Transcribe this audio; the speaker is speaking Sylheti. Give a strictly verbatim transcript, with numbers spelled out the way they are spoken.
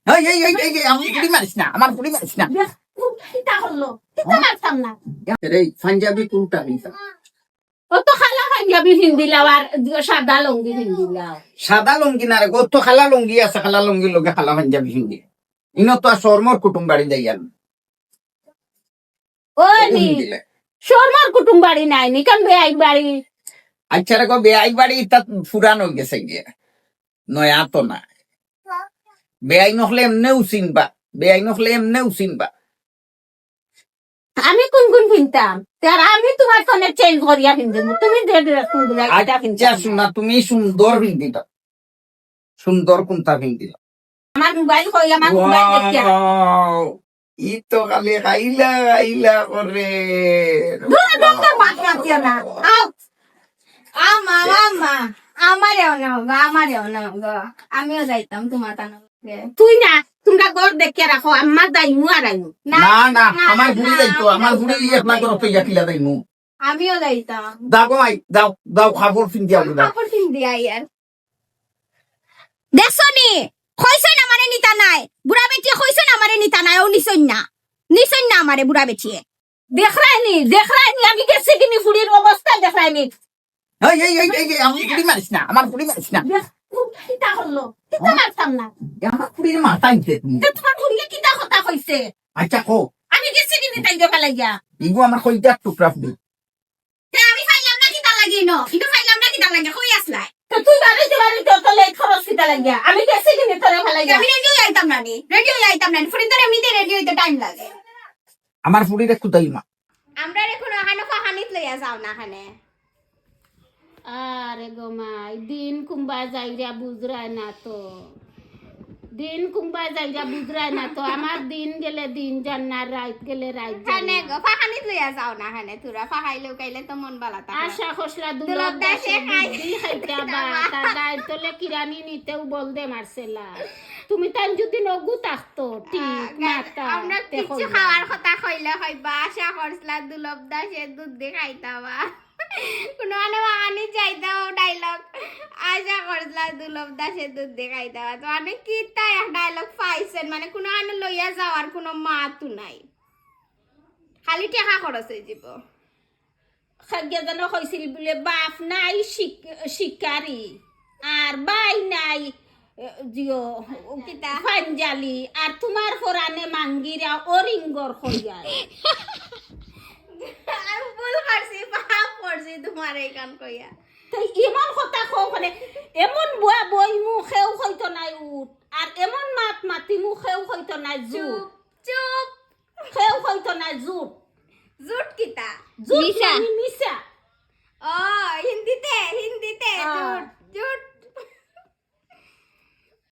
এই, এই, এই, এই, এই, আমার ফুড়ি মারিস না, আমার ফুড়ি মারিস না। দেখ, কোনটা কিতা করলো? কিতা মারতাম না। রে, পাঞ্জাবি কোনটা নিতা? ও তো কালা পাঞ্জাবি পিন্দিলাও আর সাদা লুঙ্গি পিন্দিলাও। সাদা লুঙ্গি না রে, ও তো কালা লুঙ্গি আছে, কালা লুঙ্গির লগে কালা পাঞ্জাবি পিন্দি। ইনো তো আর শরমর কুটুম বাড়ি যাইয়ার না। ও নি, শরমর কুটুম বাড়ি নাই নি, কারণ বেআই বাড়ি। আচ্ছা রে গো, বেআই বাড়ি ইতা পুরান অই গেছে গিয়া, নয়া তো না। বেআই নখলে এমনেও চিনবা, বেআই নখলে এমনেও চিনবা। আমি কোন কোন পিনতাম? তে আর আমি তুমার ফোনে চেঞ্জ করিয়া পিনতাম। তুমি যে ড্রেস পিনদিলাও, ইটা পিনতাম। আচ্ছা, শোনা, তুমি সুন্দর পিন্দিতা, সুন্দর কোনটা পিন্দিতা? আমার মোবাইল কই? আমার মোবাইল দেখিয়া। Wow! ই তো খালি খাইলা খাইলা করে। দূর, দূর, দূর, মাত মাতিও না। আও। আমা, আমা, আমারেও নাও গো, আমারেও নাও গো। আমিও যাইতাম তুমার তানো। তুই না, তুমরা ঘর দেখিয়া রাখো, আম্মা যাইমু আর আইমু। না, না, আমার ফুড়ি যাইতো, আমার ফুড়ি একলা করো তো ইয়া কিলা যাইমু। আমিও যাইতাম। দাও গো মাই, দাও, দাও, কাপড় পিন্দিয়া দাও। কাপড় পিন্দিয়া আইয়ার। দেখছো নি? কইছইন আমারে নিতা নায়। বুড়া বেটিয়ে কইছইন আমারে নিতা নায়, ও নিছইন না। নিছইন না আমারে বুড়া বেটিয়ে। দেখরায়নি, দেখরায়নি, আমি গেছি কিনি ফুড়ির অবস্থা দেখরায়নি। এই, এই, এই, এই, এই, আমার ফুড়ি মারিস না, আমার ফুড়ি মারিস না। দেখ, কোনটা কিতা করলো? কিতা মারতাম না। আমার ফুড়ির মাথা আনছে তুমি। তে তুমার ফুড়িয়ে কিতা কথা কইছে? আচ্ছা, কও। আমি গেছি কিনি তাইরে ফালাইয়া। ইগু আমার কইজার টুকরা ফুড়ি। তে আমি ফাইলাম না কিতা লাগি ন? ইনো ফাইলাম না কিতা লাগি? কই আছলায়? তে তুই বাড়িতে বাড়িতে অত লেট খরচ কিতা লাগিয়া? আমি গেছি কিনি তোরে ফালাইয়া। আমি রেডি অইতাম না নি, রেডি অইতাম না নি। ফুড়ি তোর এমনিতে রেডি অইতে টাইম লাগে। আমার ফুড়িরে কুদাইমা। আমরারে কুনু আহানো ফাহানিত লইয়া যাও না হানে। আরে গো মাই, দিন কুনবায় যাইরা বুঝরায় না তো। দিন কুনবায় যাইরা বুঝরায় না তো। আমার দিন গেলে দিন যার না, রাইত গেলে রাইত যার হানে না। গো, ফাহানিত লইয়া যাও না হানে। তোরা ফাহাইলে উকাইলে তো মন বালা থাকে। আশা খসলা দুলব দুলব দাসে দাসে খাই- বুদ্ধি খাইতা বা, তার গায়ের তলে কিরানি নিতেও বলদে মারছেলা। তুমি তাই যদি নগু থাকতো, ঠিক আহ, মাতা, আমরা তে কিছু কইলা। খাওয়ার কথা কইলে কইবা, আশা করছিলা দুলব দাসে দুধ দি খাইতাবা। কুনু আনে বাগানি যাইতাও ডায়লগ। আশা করছিলা দুলব দাসে দুধ দি খাইতাবা। তো আমি কিতা এক ডায়লগ পাইছেন, মানে কুনু আনে লইয়া যাওয়ার কুনু মাতু নাই। খালি টেকা খরচ অই যিবো। খাগিয়া যেন কইছিল বুলে, বাপ নাই শিক-, শিকারি, আর ভাই নাই, এ, জিও, কিতা? ফাঞ্জালি, আর তুমার ফরানে মাঙ্গিরা অরিঙ্গর কইয়া। আমি ভুল করছি, পাপ করছি তুমার এইখান কইয়া। তো এমন কথা কও কেনে, এমন বুয়া বইমু কেউ কইতো নায় উঠ, আর এমন মাত মাতিমু কেউ কইতো নায় জুট। চুপ, চুপ। কেউ কইতো নায় জুট। জুট কিতা? জুট মিছা। মানে মিছা। ও, হিন্দিতে, হিন্দিতে